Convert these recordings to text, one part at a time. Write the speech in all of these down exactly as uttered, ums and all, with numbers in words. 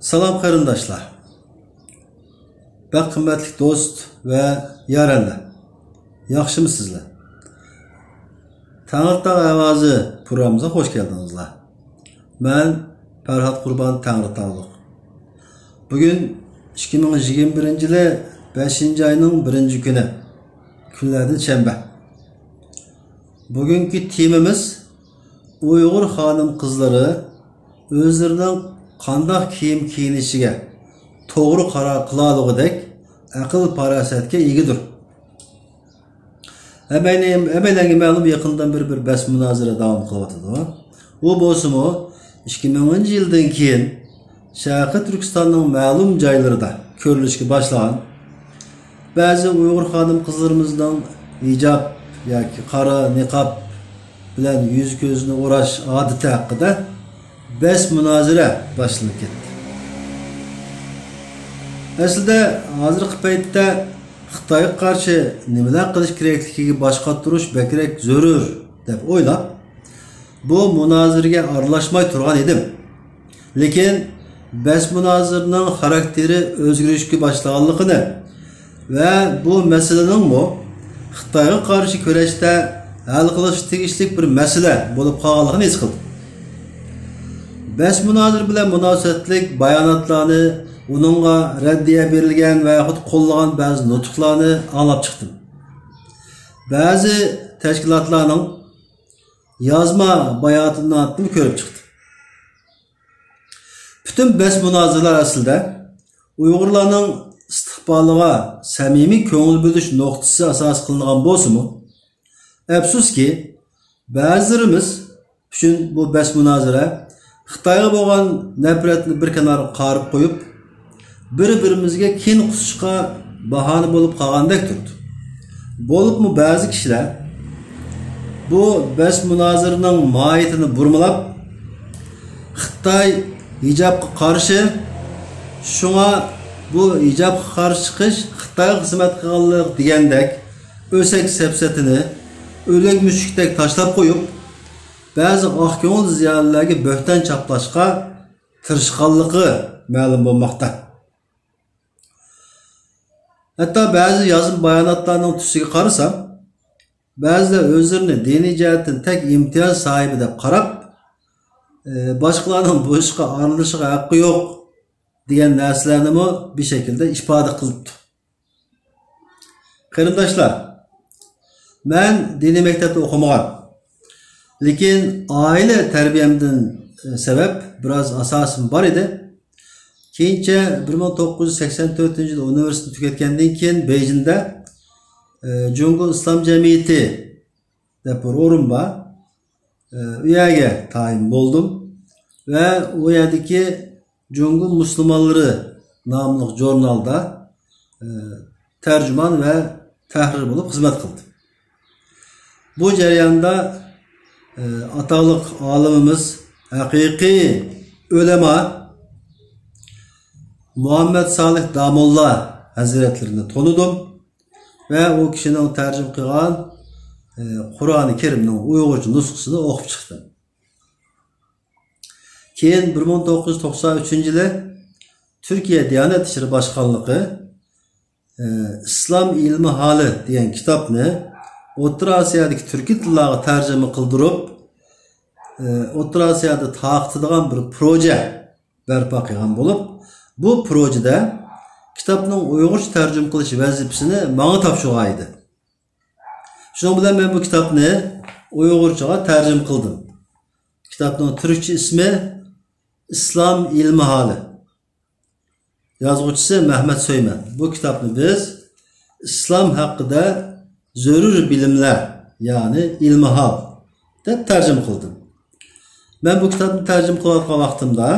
سالام قېرىنداشلار، بەك قىممەتلىك دوست ۋە يارەنلەر، ياخشىمۇسىزلەر؟ تەڭرىتاغ ئاۋازى پروگراممىمىزغا خوش كەلدىڭىزلار. مەن پەرھات قۇربان، تەڭرىتاغلىق. بۈگۈن ئىككى مىڭ يىگىرمە بىرىنچى يىلى بەشىنچى ئاينىڭ بىرىنچى كۈنى، كۈنلەردىن شەنبە. بۈگۈنكى تېمىمىز ئۇيغۇر خانىم-قىزلىرى ئۆزلىرىنىڭ قانداق كىيىم كىيىنىشىگە توغرا قارار قىلالىغۇدەك ئەقىل-پاراسەتكە ئىگىدۇر. ھەممەيلەن-، ھەممەيلەنگە مەلۇم، يېقىندىن بېرى بىر بەس-مۇنازىرە داۋام قىلىۋاتىدۇ. ئۇ بولسىمۇ ئىككى مىڭىنچى يىلدىن كېيىن شەرقىي تۈركىستاننىڭ مەلۇم جايلىرىدا كۆرۈلۈشكە باشلىغان بەزى ئۇيغۇر خانىم-قىزلىرىمىزنىڭ ھىجاب ياكى قارا نىقاب بىلەن يۈز-كۆزىنى ئوراش ئادىتى ھەققىدە بەس-مۇنازىرە باشلىنىپ كەتتى. ئەسلىدە ھازىرقى پەيتتە خىتايغا قارشى نېمىلەر قىلىش كېرەكلىكىگە باش قاتۇرۇش بەكرەك زۆرۈر دەپ ئويلاپ، بۇ مۇنازىرىگە ئارىلاشماي تۇرغان ئىدىم. لېكىن بەس مۇنازىرىنىڭ خاراكتېرى ئۆزگىرىشكە باشلىغانلىقىنى ۋە بۇ مەسىلىنىڭمۇ خىتايغا قارشى كۈرەشتە ھەل قىلىشقا تېگىشلىك بىر مەسىلە بولۇپ قالغانلىقىنى ھېس قىلدىم. بەس مۇنازىرە بىلەن مۇناسىۋەتلىك باياناتلارنى، ئۇنىڭغا رەددىيە بېرىلگەن ۋە ياخۇد قوللىغان بەزى نۇتۇقلارنى ئاڭلاپ چىقتىم. بەزى تەشكىلاتلارنىڭ يازما باياناتىنى كۆرۈپ چىقتىم. پۈتۈن بەس مۇنازىرىلەر ئەسلىدە ئۇيغۇرلارنىڭ ئىستىقبالىغا سەمىمىي كۆڭۈل بۆلۈش نۇقتىسى ئاساس قىلىنغان بولسىمۇ، ئەپسۇسكى، بەزىلىرىمىز ئۈچۈن بۇ بەس مۇنازىرە خىتايغا بولغان نەپرەتنى بىر كەنارغا قارىپ قويۇپ، بىر-بىرىمىزگە كىن قۇسۇشقا باھانە بولۇپ قالغاندەك تۇرىدۇ. بولۇپمۇ بەزى كىشىلەر بۇ بەس مۇنازىرىنىڭ ماھىيىتىنى بۇرمىلاپ، خىتاي ھىجابقا قارشى، شۇڭا بۇ ھىجابقا قارشى چىقىش خىتايغا خىزمەت قىلغانلىق دېگەندەك ئۆسەك سەپسەتىنى ئۆلۈك مۈشۈكتەك تاشلاپ قويۇپ، بەزى ئاق كۆڭۈل زىيالىيلارغا بۆھتان چاپلاشقا تىرىشقانلىقى مەلۇم بولماقتا. ھەتتا بەزى يازما باياناتلارنىڭ تۈسىگە قارىسام، بەزىلەر ئۆزلىرىنى دىنىي جەھەتتىن تەك ئىمتىياز ساھىبى دەپ قاراپ، ئى، باشقىلارنىڭ بۇ ئىشقا ئارىلىشىشىغا ھەققى يوق دېگەن نەرسىلەرنىمۇ بىر شەكىلدە ئىپادە قىلىپتۇ. قېرىنداشلار، مەن دىنىي مەكتەپتە ئوقۇمىغان. لېكىن ئائىلە تەربىيەمدىن، ئى، سەۋەب بىراز ئاساسىم بار ئىدى. كېيىنچە بىر مىڭ توققۇز يۈز سەكسەن تۆتىنچى يىلى ئۇنىۋېرسىتېتنى تۈگەتكەندىن كېيىن بېيجىڭدە، ئى، جۇڭگو ئىسلام جەمئىيىتى دەپ بىر ئورۇن بار. ئى، ئۇ يەرگە تايىن بولدۇم ۋە ئۇ يەردىكى جۇڭگو مۇسۇلمانلىرى ناملىق ژۇرنالدا، ئى، تەرجىمان ۋە تەھرىر بولۇپ خىزمەت قىلدىم. بۇ جەرياندا، ئى، ئاتاقلىق ئالىمىمىز، ھەقىقىي ئۆلەما مۇھەممەد سالىھ داموللا ھەزرەتلىرىنى تونۇدۇم ۋە ئۇ كىشىنىڭ تەرجىمە قىلغان، ئى، قۇرئانى كەرىمنىڭ ئۇيغۇرچە نۇسخىسىنى ئوقۇپ چىقتىم. كېيىن بىر مىڭ توققۇز يۈز توقسان ئۈچىنچى يىلى تۈركىيە دىيانەت ئىشلىرى باشقانلىقى، ئى، ئىسلام ئىلمىھالى دېگەن كىتابنى ئوتتۇرا ئاسىيادىكى تۈركىي تىللارغا تەرجىمە قىلدۇرۇپ، ئى، ئوتتۇرا ئاسىيادا تارقىتىدىغان بىر پروژە بەرپا قىلغان بولۇپ، بۇ پروژىدە كىتابنىڭ ئۇيغۇرچە تەرجىمە قىلىش ۋەزىپىسىنى ماڭا تاپشۇرغان ئىدى. شۇنىڭ بىلەن مەن بۇ كىتابنى ئۇيغۇرچىغا تەرجىمە قىلدىم. كىتابنىڭ تۈركچە ئىسمى ئىسلام ئىلمىھالى. يازغۇچىسى مەھمەت سۆيمەن. بۇ كىتابنى بىز ئىسلام ھەققىدە زۆرۈر بىلىملەر، يەنى ئىلمىھال دەپ تەرجىمە قىلدىم. مەن بۇ كىتابنى تەرجىمە قىلىۋاتقان ۋاقتىمدا،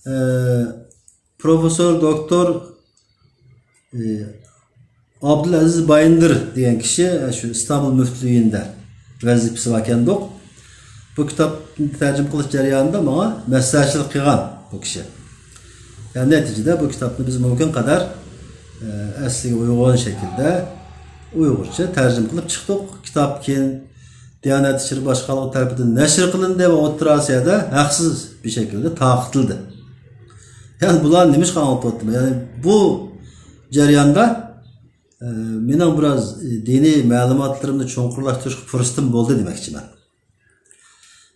ئە، پروفېسسور دوكتور، ئى، ئابدۇلئەزىز بايىندىر دېگەن كىشى، ئە، شۇ ئىستانبۇل مۈفتىلىكىدە ۋەزىپىسى باركەندۇق. بۇ كىتابنى تەرجىمە قىلىش جەريانىدا ماڭا مەسلىھەتچىلىك قىلغان بۇ كىشى. يەنى نەتىجىدە بۇ كىتابنى بىز مۇمكىن قەدەر، ئە، ئەسلىگە ئۇيغۇن شەكىلدە ئۇيغۇرچە تەرجىمە قىلىپ چىقتۇق. كىتاب كېيىن دىيانەت ئىشلىرى باشقارلىقى تەرىپىدىن نەشر قىلىندى ۋە ئوتتۇرا ئاسىيادا ھەقسىز بىر شەكىلدە تارقىتىلدى. يەنى بۇلارنى نېمىشقا ئاڭلىتىۋاتىمەن؟ يەنى بۇ جەرياندا، ئە، مېنىڭ بىراز، ئە، دىنىي مەلۇماتلىرىمنى چوڭقۇرلاشتۇرۇشقا پۇرسىتىم بولدى دېمەكچىمەن.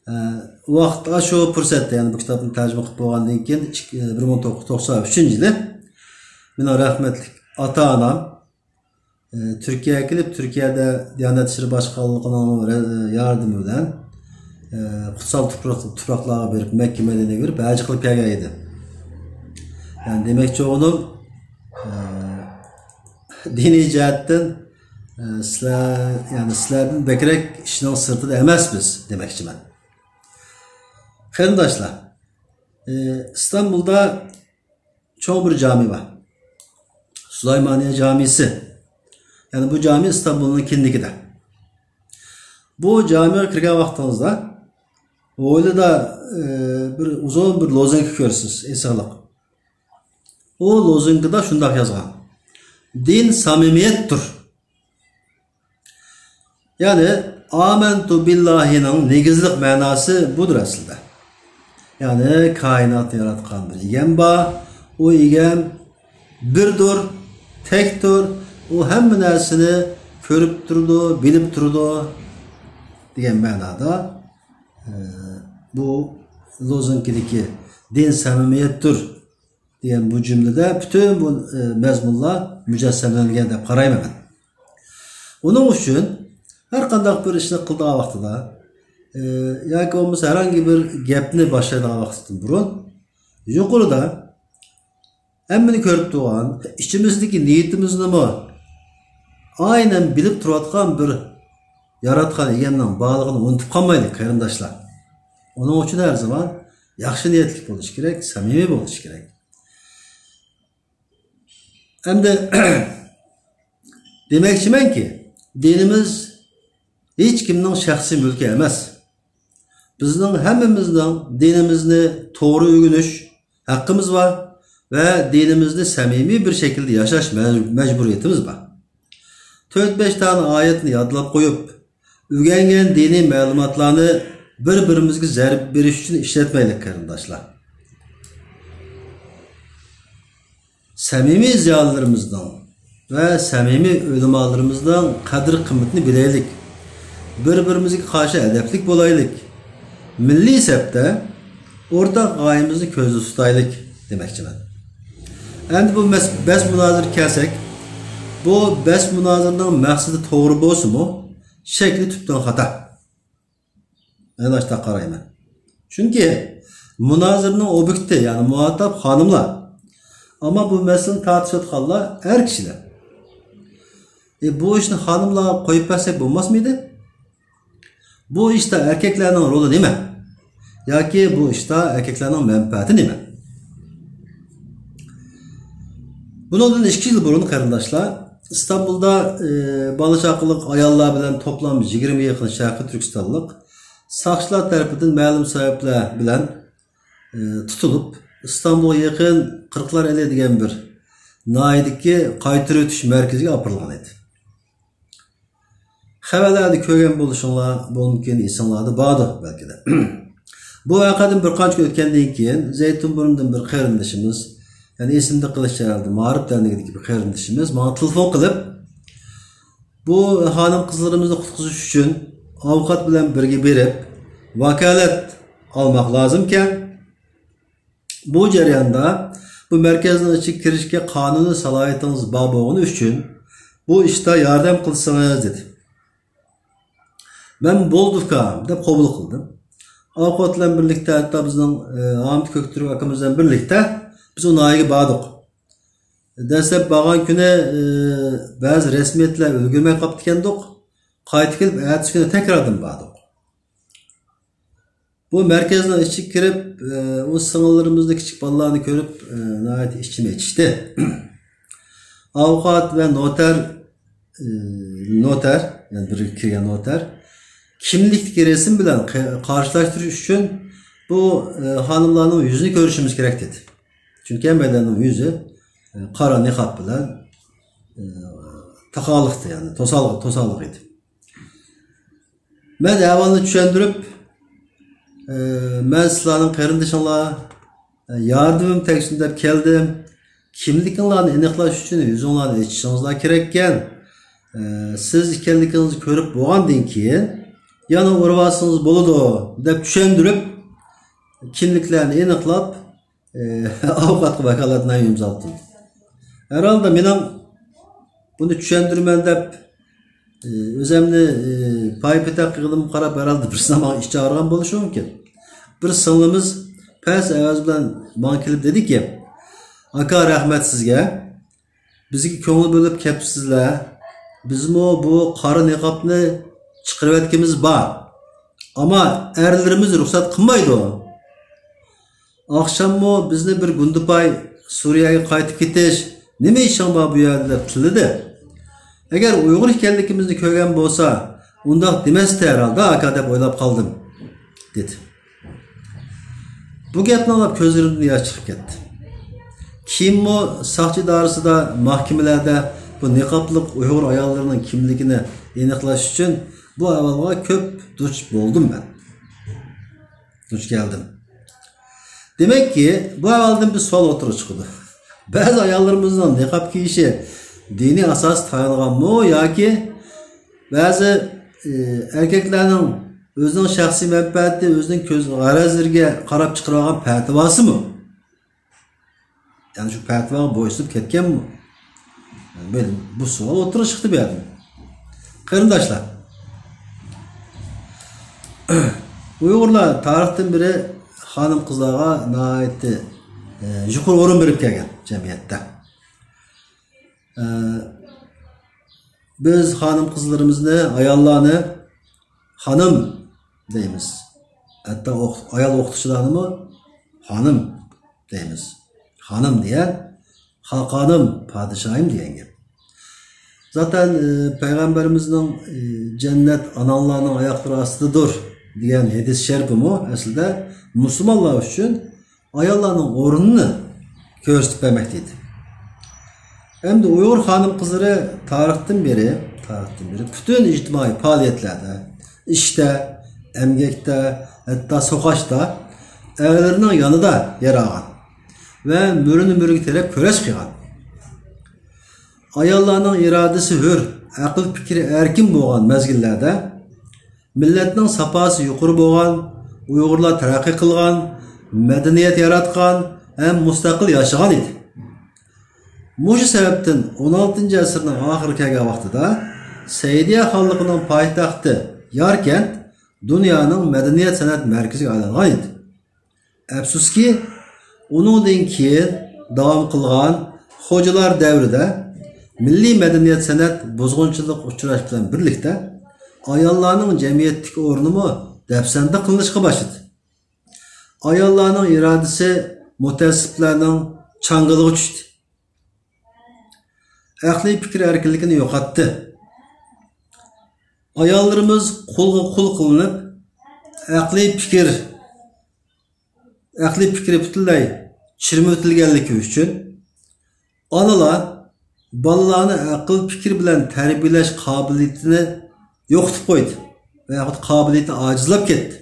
ئە، ۋاقىت ئاشۇ پۇرسەتتە، يەنى بۇ كىتابنى تەرجىمە قىلىپ بولغاندىن كېيىن، ئىككى، ئە، بىر مىڭ توققۇز يۈز توقسان ئۈچىنچى يىلى مېنىڭ رەھمەتلىك ئاتا-ئانام، ئە، تۈركىيەگە كېلىپ، تۈركىيەدە دىيانەت ئىشلىرى باشقارلىقىنىڭ رە-، ياردىمى بىلەن، ئە، قۇتسال تۇپراق-، تۇپراقلارغا بېرىپ، مەككە، مەدىنىگە بېرىپ، ھەج قىلىپ كەلگەن ئىدى. يەنى دېمەكچى بولغىنىم، ئە، دىنىي جەھەتتىن، ئە، سىلەر، يەنى سىلەردىن بەكرەك ئىشنىڭ سىرتىدا ئەمەس بىز دېمەكچىمەن. قېرىنداشلار، ئە، ئىستانبۇلدا چوڭ بىر جامى بار. سۇلايمانىيە جامىسى. يەنى بۇ جامى ئىستانبۇلنىڭ كىندىكىدە. بۇ جامىغا كىرگەن ۋاقتىڭىزدا ھويلىدا، ئى، بىر ئۇزۇن بىر لوزۇنكا كۆرىسىز، ئېسىقلىق. ئۇ لوزۇنكىدا شۇنداق يازغان: «دىن سەمىمىيەتتۇر.» يەنى، «ئامەنتۇ بىللاھىنىڭ» نېگىزلىق مەناسى بۇدۇر ئەسلىدە. يەنى، كائىناتنى ياراتقان بىر ئىگەم بار. ئۇ ئىگەم بىردۇر، تەكتۇر. ئۇ ھەممە نەرسىنى كۆرۈپ تۇرىدۇ، بىلىپ تۇرىدۇ دېگەن مەنادا، ئە، بۇ لوزۇنكىدىكى «دىن سەمىمىيەتتۇر» دېگەن بۇ جۈملىدە پۈتۈن بۇ، ئە، مەزمۇنلار مۇجەسسەملەنگەن دەپ قارايمەن مەن. ئۇنىڭ ئۈچۈن ھەر قانداق بىر ئىشنى قىلىدىغان ۋاقتىدا، ئە، ياكى بولمىسا ھەرھاڭگى بىر گەپنى باشلايدىغان ۋاقتىدىن بۇرۇن، يۇقىرىدا ھەممىنى كۆرۈپ تۇرغان، ئىچىمىزدىكى نىيىتىمىزنىمۇ ئاينەن بىلىپ تۇرۇۋاتقان بىر ياراتقان ئىگەمنىڭ بارلىقىنى ئۇنتۇپ قالمايلى، قېرىنداشلار. ئۇنىڭ ئۈچۈن ھەر زامان ياخشى نىيەتلىك بولۇش كېرەك، سەمىمىي بولۇش كېرەك. ئەمدى دېمەكچىمەنكى، دىنىمىز ھېچكىمنىڭ شەخسىي مۈلكى ئەمەس. بىزنىڭ ھەممىمىزنىڭ دىنىمىزنى توغرا ئۆگىنىش ھەققىمىز بار ۋە دىنىمىزنى سەمىمىي بىر شەكىلدە ياشاش مەج-، مەجبۇرىيىتىمىز بار. تۆت-بەش دانە ئايەتنى يادلاپ قويۇپ، ئۆگەنگەن دىنىي مەلۇماتلارنى بىر-بىرىمىزگە زەربە بېرىش ئۈچۈن ئىشلەتمەيلى، قېرىنداشلار. سەمىمىي زىيالىيلىرىمىزنىڭ ۋە سەمىمىي ئۆلىمالىرىمىزنىڭ قەدىر-قىممىتىنى بىلەيلىك. بىر-بىرىمىزگە قارشى ئەدەپلىك بولايلىك. مىللىي سەپتە ئورتاق غايىمىزنى كۆزدە تۇتايلىك دېمەكچىمەن. ئەمدى بۇ مەس-، بەس مۇنازىرىگە كەلسەك، بۇ بەس مۇنازىرىنىڭ مەقسىتى توغرا بولسىمۇ، شەكلى تۈپتىن خاتا. مەن ئاشۇنداق قارايمەن. چۈنكى مۇنازىرىنىڭ ئوبيېكتى، يەنى مۇھاتاب خانىملار. ئەمما بۇ مەسىلىنى تارتىشىۋاتقانلار ئەر كىشىلەر. ئى، بۇ ئىشنى خانىملارغا قويۇپ بەرسەك بولماسمىدى؟ بۇ ئىشتا ئەركەكلەرنىڭ رولى نېمە؟ ياكى بۇ ئىشتا ئەركەكلەرنىڭ مەنپەئەتى نېمە؟ بۇنىڭدىن ئىككى يىل بۇرۇن، قېرىنداشلار، ئىستانبۇلدا، ئى، بالا-چاقىلىق ئاياللار بىلەن توپلام يىگىرمە يېقىن شەرقىي تۈركىستانلىق ساقچىلار تەرىپىدىن مەلۇم سەۋەبلەر بىلەن، ئى، تۇتۇلۇپ، ئىستانبۇلغا يېقىن قىرىقلار ئېلى دېگەن بىر ناھىيەدىكى قايتۇرۇۋېتىش مەركىزىگە ئاپىرىلغان ئىدى. خەۋەرلەردە كۆرگەن بولۇشۇڭلار مۇمكىن، ئېسىڭلاردا باردۇ بەلكىدە. بۇ ۋەقەدىن بىر قانچە كۈن ئۆتكەندىن كېيىن، زەيتۇنبۇرۇندىن بىر قېرىندىشىمىز، يەنى ئېسىمدە قېلىشى ھەرھالدا مائارىپ دەرنىكىدىكى بىر قېرىندىشىمىز ماڭا تېلېفون قىلىپ، بۇ خانىم-قىزلىرىمىزنى قۇتقۇزۇش ئۈچۈن ئاۋوكات بىلەن بىرگە بېرىپ، ۋاكالەت ئالماق لازىمكەن. بۇ جەرياندا بۇ مەركەزنىڭ ئىچىگە كىرىشكە قانۇنىي سالاھىيىتىڭىز بار بولغىنى ئۈچۈن بۇ ئىشتا ياردەم قىلسىڭىز، دېدى. مەن بولدى ئۇكام دەپ قوبۇل قىلدىم. ئاۋۇكات بىلەن بىرلىكتە، ھەتتا بىزنىڭ، ئى، ھامىد كۆكتۈرك ئاكىمىز بىلەن بىرلىكتە بىز ئۇ ناھىيەگە باردۇق. دەسلەپ بارغان كۈنى، ئى، بەزى رەسمىيەتلەر ئۈلگۈرمەي قاپتىكەندۇق. قايتا كېلىپ، ئەتىسى كۈنى تەكراردىن باردۇق. بۇ مەركەزنىڭ ئىچىگە كىرىپ، ئۇ سىڭىللىرىمىزنى، كىچىك بالىلارنى كۆرۈپ، ناھايىتى ئىچىم ئېچىشتى. ئاۋۇكات ۋە نوتەر، نوتەر، يەنى بىرگە كىرگەن نوتەر، كىملىكتىكى رەسىم بىلەن قە-، قارشىلاشتۇرۇش ئۈچۈن بۇ خانىملارنىڭ يۈزىنى كۆرۈشىمىز كېرەك، دېدى. چۈنكى ھەممەيلەننىڭ يۈزى قارا نىقاب بىلەن تاقالىقتا، يەنى توسالغۇ، توسالغۇ ئىدى. مەن ئەھۋالنى چۈشەندۈرۈپ، ئى، مەن سىلەرنىڭ قېرىندىشىڭلار، ياردىمىم تەگسۇن دەپ كەلدىم. كىملىكىڭلارنى ئېنىقلاش ئۈچۈن يۈزۈڭلارنى ئېچىشىڭىزلار كېرەككەن. سىز ئىكەنلىكىڭىزنى كۆرۈپ بولغاندىن كېيىن، يەنە ئۇرۇۋالسىڭىز بولىدۇ، دەپ چۈشەندۈرۈپ، كىملىكلەرنى ئېنىقلاپ، ئاۋۇكاتقا ۋاكالەتنامە ئىمزالىتىم. ھەر ھالدا مېنىڭ بۇنى چۈشەندۈرىمەن دەپ، ئۆزەمنى پاي-پېتەك قىلغىنىمغا قاراپ، ھەر ھالدا بىرسىنىڭ ماڭا ئىش چاغىرغان بولۇشى مۇمكىن. بىر سىڭلىمىز پەس ئاۋاز بىلەن ماڭا كېلىپ دېدىكى، «ئاكا، رەھمەت سىزگە. بىزگە كۆڭۈل بۆلۈپ كەپسىزلەر. بىزمۇ بۇ قارا نىقابنى چىقىرىۋەتكىمىز بار. ئەمما ئەرلىرىمىز رۇخسەت قىلمايدۇ. ئاخشاممۇ بىزنى بىر گۇندىپاي سۈرىيەگە قايتىپ كېتىش، نېمە ئىشىڭ بار بۇ يەردە؟» دەپ تىللىدى. «ئەگەر ئۇيغۇر ئىكەنلىكىمىزنى كۆرگەن بولسا، ئۇنداق دېمەستى ھەرھالدا، ئاكا، دەپ ئويلاپ قالدىم» دېدى. بۇ گەپنى ئاڭلاپ كۆزلىرىمدىن ياش چىقىپ كەتتى. كېيىنمۇ ساقچى ئىدارىسىدا، مەھكىمىلەردە بۇ نىقابلىق ئۇيغۇر ئاياللىرىنىڭ كىملىكىنى ئېنىقلاش ئۈچۈن بۇ ئەھۋالغا كۆپ دۇچ بولدۇم مەن. دۇچ كەلدىم. دېمەككى، بۇ ئەھۋالدىن بىر سوئال ئوتتۇرىغا چىقىدۇ. بەزى ئاياللىرىمىزنىڭ نىقاب كىيىشى دىنىي ئاساسقا تايانغانمۇ ياكى بەزى، ئى، ئەركەكلەرنىڭ ئۆزىنىڭ شەخسىي مەنپەئەتى، ئۆزىنىڭ كۆز غەرەزلىرىگە قاراپ چىقىرىۋالغان پەتىۋاسىمۇ؟ يەنى شۇ پەتىۋاغا بويسۇنۇپ كەتكەنمۇ؟ بۇ سوئال ئوتتۇرىغا چىقتى بۇ يەردىن. قېرىنداشلار، ئۇيغۇرلار تارىختىن بېرى خانىم-قىزلارغا ناھايىتى، ئى، يۇقىرى ئورۇن بېرىپ كەلگەن جەمئىيەتتە. ئى، بىز خانىم-قىزلىرىمىزنى، ئاياللارنى خانىم دەيمىز. ھەتتا ئوق-، ئايال ئوقۇتقۇچىلارنىمۇ خانىم دەيمىز. خانىم دېگەن خاقانىم، پادىشاھىم دېگەن گەپ. زاتەن، ئى، پەيغەمبىرىمىزنىڭ، ئى، «جەننەت ئاناڭلارنىڭ ئاياقلىرى ئاستىدىدۇر» دېگەن ھەدىس شەرىپىمۇ ئەسلىدە مۇسۇلمانلار ئۈچۈن ئاياللارنىڭ ئورنىنى كۆرسىتىپ بەرمەكتە ئىدى. ئەمدى ئۇيغۇر خانىم-قىزلىرى تارىختىن بېرى، تارىختىن بېرى پۈتۈن ئىجتىمائىي پائالىيەتلەردە، ئىشتا، ئەمگەكتە، ھەتتا سوقاشتا ئەرلىرىنىڭ يانىدا يەر ئالغان ۋە مۈرىنى مۈرىگە تىرەپ كۈرەش قىلغان. ئاياللارنىڭ ئىرادىسى ھۆر، ئەقىل-پىكرى ئەركىن بولغان مەزگىللەردە مىللەتنىڭ ساپاسى يۇقىرى بولغان، ئۇيغۇرلار تەرەققىي قىلغان، مەدەنىيەت ياراتقان ھەم مۇستەقىل ياشىغان ئىدى. مۇشۇ سەۋەبتىن ئون ئالتىنچى ئەسىرنىڭ ئاخىرىغا كەلگەن ۋاقتىدا سەئىدىيە خانلىقىنىڭ پايتەختى ياركەنت دۇنيانىڭ مەدەنىيەت سەنئەت مەركىزىگە ئايلانغان ئىدى. ئەپسۇسكى، ئۇنىڭدىن كېيىن داۋام قىلغان خوجىلار دەۋرىدە مىللىي مەدەنىيەت سەنئەت بۇزغۇنچىلىققا ئۇچراش بىلەن بىرلىكتە ئاياللارنىڭ جەمئىيەتتىكى ئورنىمۇ دەپسەندە قىلىنىشقا باشلىدى. ئاياللارنىڭ ئىرادىسى مۇتەئەسسىپلەرنىڭ چاڭگىلىغا چۈشتى. ئەقلىي پىكىر ئەركىنلىكىنى يوقاتتى. ئاياللىرىمىز قۇلغا قۇل قىلىنىپ، ئەقلىي پىكىر، ئەقلىي پىكرى پۈتۈنلەي چىرمىۋېتىلگەنلىكى ئۈچۈن، ئانىلار بالىلارنى ئەقىل پىكىر بىلەن تەربىيەلەش قابىلىيىتىنى يوقىتىپ قويدى ۋە ياخۇد قابىلىيىتى ئاجىزلاپ كەتتى.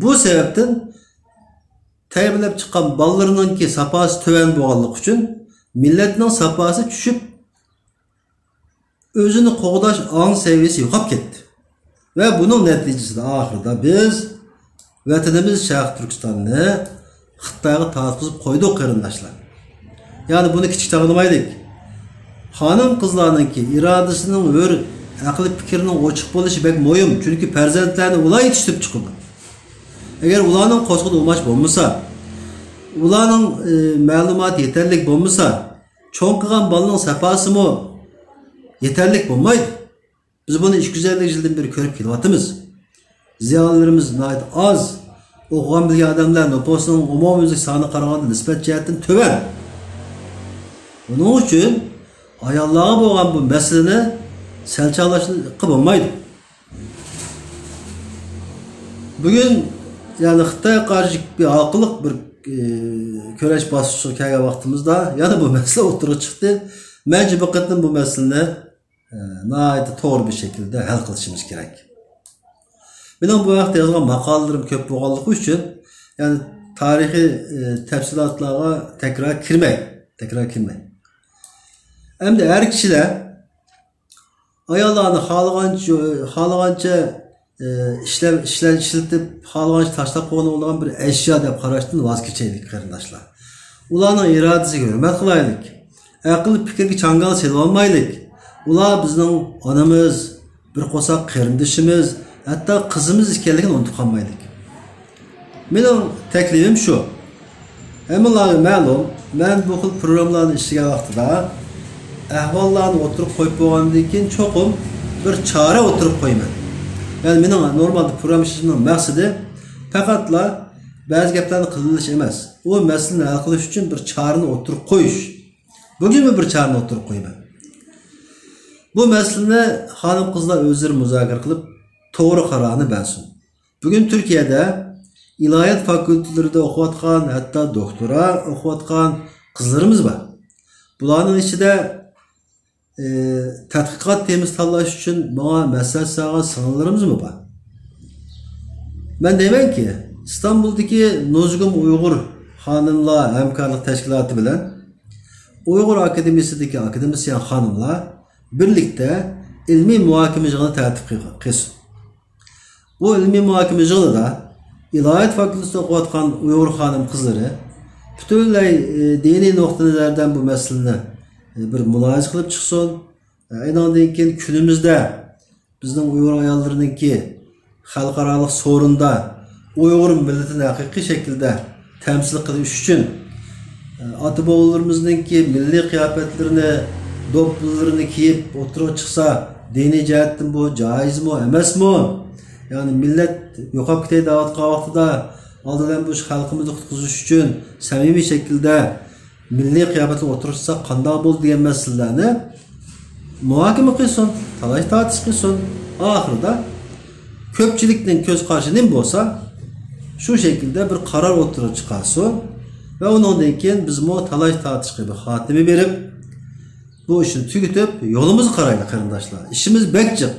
بۇ سەۋەبتىن تەربىيەلەپ چىققان بالىلىرىنىڭكى ساپاسى تۆۋەن بولغانلىقى ئۈچۈن، مىللەتنىڭ ساپاسى چۈشۈپ، ئۆزىنى قوغداش ئاڭ سەۋىيەسى يوقاپ كەتتى. ۋە بۇنىڭ نەتىجىسىدە ئاخىرىدا بىز ۋەتىنىمىز شەرقىي تۈركىستاننى خىتايغا تارتقۇزۇپ قويدۇق، قېرىنداشلار. يەنى بۇنى كىچىك چاغلىمايلىك. خانىم-قىزلارنىڭكى ئىرادىسىنىڭ ھۆر، ئەقلىي پىكرىنىڭ ئوچۇق بولۇشى بەك مۇھىم. چۈنكى پەرزەنتلەرنى ئۇلار يېتىشتۈرۈپ چىقىدۇ. ئەگەر ئۇلارنىڭ قورسىقىدا ئۇماچ بولمىسا، ئۇلارنىڭ، ئى، مەلۇماتى يېتەرلىك بولمىسا، چوڭ قىلغان بالىنىڭ ساپاسىمۇ يېتەرلىك بولمايدۇ. بىز بۇنى ئىككى يۈز ئەللىك يىلدىن بېرى كۆرۈپ كېلىۋاتىمىز. زىيالىيلىرىمىز ناھايىتى ئاز. ئوقۇغان بىلگەن ئادەملەر نوپۇسنىڭ ئومۇميۈزلۈك سانىغا قارىغاندا نىسبەت جەھەتتىن تۆۋەن. بۇنىڭ ئۈچۈن ئاياللارغا بولغان بۇ مەسىلىنى سەل چاغلاشقا بولمايدۇ. بۈگۈن، يەنى خىتايغا قارشى بىر ھالقىلىق بىر، ئى، كۈرەش باسقۇچىغا كەلگەن ۋاقتىمىزدا يەنە بۇ مەسىلە ئوتتۇرىغا چىقتى. مەنچە بۇ قېتىم بۇ مەسىلىنى، ئى، ناھايىتى توغرا بىر شەكىلدە ھەل قىلىشىمىز كېرەك. مېنىڭ بۇ ھەقتە يازغان ماقالىلىرىم كۆپ بولغانلىقى ئۈچۈن، يەنى تارىخىي، ئى، تەپسىلاتلارغا تەكرار كىرمەي، تەكرار كىرمەي. ئەمدى ئەر كىشىلەر ئاياللارنى خالىغانچە، خالىغانچە، ئى، ئىشلەپ، ئىشلە-، ئىشلىتىپ، خالىغانچە تاشلاپ قويغىلى بولىدىغان بىر ئەشيا دەپ قاراشتىن ۋاز كېچەيلىك، قېرىنداشلار. ئۇلارنىڭ ئىرادىسىگە ھۆرمەت قىلايلىك. ئەقىل پىكىرگە چاڭگال سېلىۋالمايلىك. ئۇلار بىزنىڭ ئانىمىز، بىر قورساق قېرىندىشىمىز، ھەتتا قىزىمىز ئىكەنلىكىنى ئۇنتۇپ قالمايلىك. مېنىڭ تەكلىپىم شۇ. ھەممىڭلارغا مەلۇم، مەن بۇ خىل پروگراممىلارنى ئىشلىگەن ۋاقتىدا ئەھۋاللارنى ئوتتۇرىغا قويۇپ بولغاندىن كېيىن چوقۇم بىر چارە ئوتتۇرىغا قويىمەن. يەنى مېنىڭ نورمالدا پروگرامما ئىشلىشىمنىڭ مەقسىتى پەقەتلا بەزى گەپلەرنى قىلىۋېلىش ئەمەس. ئۇ مەسىلىنى ھەل قىلىش ئۈچۈن بىر چارىنى ئوتتۇرىغا قويۇش. بۈگۈنمۇ بىر چارىنى ئوتتۇرىغا قويىمەن. بۇ مەسىلىنى خانىم-قىزلار ئۆزلىرى مۇزاكىرە قىلىپ، توغرا قارارنى بەرسۇن. بۈگۈن تۈركىيەدە ئىلاھىيات فاكۇلتېتلىرىدا ئوقۇۋاتقان، ھەتتا دوكتورا ئوقۇۋاتقان قىزلىرىمىز بار. بۇلارنىڭ ئىچىدە، ئى، تەتقىقات تېمىسى تاللاش ئۈچۈن ماڭا مەسلىھەت سالغان سىڭىللىرىمىزمۇ بار. مەن دەيمەنكى، ئىستانبۇلدىكى نۇزگۇم ئۇيغۇر خانىملار ھەمكارلىق تەشكىلاتى بىلەن ئۇيغۇر ئاكادېمىيىسىدىكى ئاكادېمىسىيەن خانىملار بىرلىكتە ئىلمىي مۇھاكىمە يىغىنى تەرتىپكە قىلسۇن. بۇ ئىلمىي مۇھاكىمە يىغىنىدا ئىلاھىيات فاكۇلتېتىدا ئوقۇۋاتقان ئۇيغۇر خانىم-قىزلىرى پۈتۈنلەي، ئى، دىنىي نۇقتىئى نەزەردىن بۇ مەسىلىنى، ئى، بىر مۇلاھىزە قىلىپ چىقسۇن. ئى، ئۇنىڭدىن كېيىن كۈنىمىزدە بىزنىڭ ئۇيغۇر ئاياللىرىنىڭكى خەلقئارالىق سورۇندا ئۇيغۇر مىللىتىنى ھەقىقىي شەكىلدە تەمسىل قىلىش ئۈچۈن، ئاتا-بوۋىلىرىمىزنىڭكى مىللىي قىياپەتلىرىنى، دوپپىلىرىنى كىيىپ ئوتتۇرىغا چىقسا، دىنىي جەھەتتىن بۇ جائىزمۇ، ئەمەسمۇ؟ يەنى مىللەت يوقاپ كېتەي دەۋاتقان ۋاقتىدا، ئالدى بىلەن بۇ خەلقىمىزنى قۇتقۇزۇش ئۈچۈن سەمىمىي شەكىلدە مىللىي قىياپەتنى ئوتتۇرىغا چىقساق قانداق بولىدۇ دېگەن مەسىلىلەرنى مۇھاكىمە قىلسۇن، تالاش-تارتىش قىلسۇن. ئاخىرىدا كۆپچىلىكنىڭ كۆز قارىشى نېمە بولسا، شۇ شەكىلدە بىر قارار ئوتتۇرىغا چىقارسۇن ۋە ئۇنىڭدىن كېيىن بىزمۇ تالاش-تارتىشقا بىر خاتىمە بېرىپ، بۇ ئىشنى تۈگىتىپ، يولىمىزغا قارايلى، قېرىنداشلار. ئىشىمىز بەك جىق.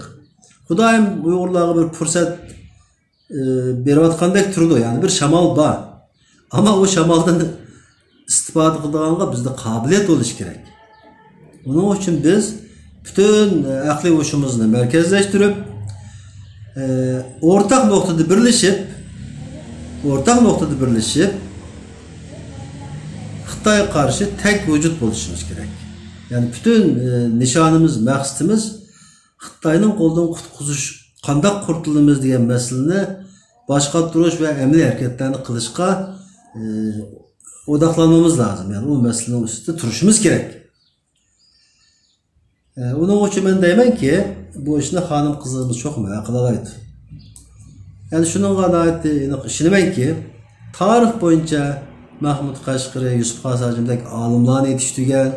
خۇدايىم ئۇيغۇرلارغا بىر پۇرسەت ئى، بېرىۋاتقاندەك تۇرىدۇ، يەنى بىر شامال بار. ئەمما ئۇ شامالدىن ئىستىپادە قىلىدىغانغا بىزدە قابىلىيەت بولۇشى كېرەك. ئۇنىڭ ئۈچۈن بىز پۈتۈن ئەقلىي ھوشىمىزنى مەركەزلەشتۈرۈپ، ئى، ئورتاق نۇقتىدا بىرلىشىپ، ئورتاق نۇقتىدا بىرلىشىپ، خىتايغا قارشى تەك ۋۇجۇد بولۇشىمىز كېرەك. يەنى پۈتۈن، ئى، نىشانىمىز، مەقسىتىمىز خىتاينىڭ قولىدىن قۇتقۇزۇش، قانداق قۇتۇلىمىز دېگەن مەسىلىنى باش قاتۇرۇش ۋە ئەمەلىي ھەرىكەتلەرنى قىلىشقا، ئى، ئوداقلانمىمىز لازىم. يەنى ئۇ مەسىلىنىڭ ئۈستىدە تۇرۇشىمىز كېرەك. ئى، ئۇنىڭ ئۈچۈن مەن دەيمەنكى، بۇ ئىشنى خانىم-قىزلىرىمىز چوقۇم ھەل قىلالايدۇ. يەنى شۇنىڭغا ناھايىتى ئېنىق ئىشىنىمەنكى، تارىخ بويىچە مەھمۇد قەشقىرى، يۈسۈپ خاس ھاجىمدەك ئالىملارنى يېتىشتۈرگەن،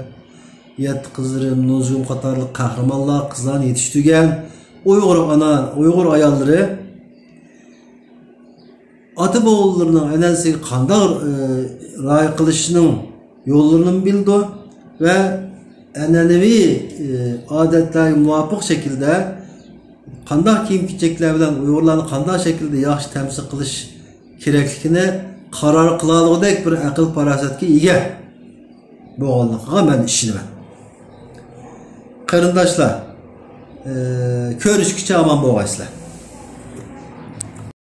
يەتتە قىزلىرىم، نۇزۇگۇم قاتارلىق قەھرىمانلار، قىزلارنى يېتىشتۈرگەن ئۇيغۇر ئانا، ئۇيغۇر ئاياللىرى ئاتا-بوۋىلىرىنىڭ ئەنئەنىسىگە قانداق، ئى، رىئايە قىلىشنىڭ يوللىرىنىمۇ بىلىدۇ ۋە ئەنئەنىۋى، ئى، ئادەتلەرگە مۇۋاپىق شەكىلدە قانداق كىيىم-كېچەكلەر بىلەن ئۇيغۇرلارنى قانداق شەكىلدە ياخشى تەمسىل قىلىش كېرەكلىكىنى قارار قىلالىغۇدەك بىر ئەقىل-پاراسەتكە ئىگە بولغانلىقىغا مەن ئىشىنىمەن. قېرىنداشلار، ئى، كۆرۈشكىچە ئامان بولغايسىلەر.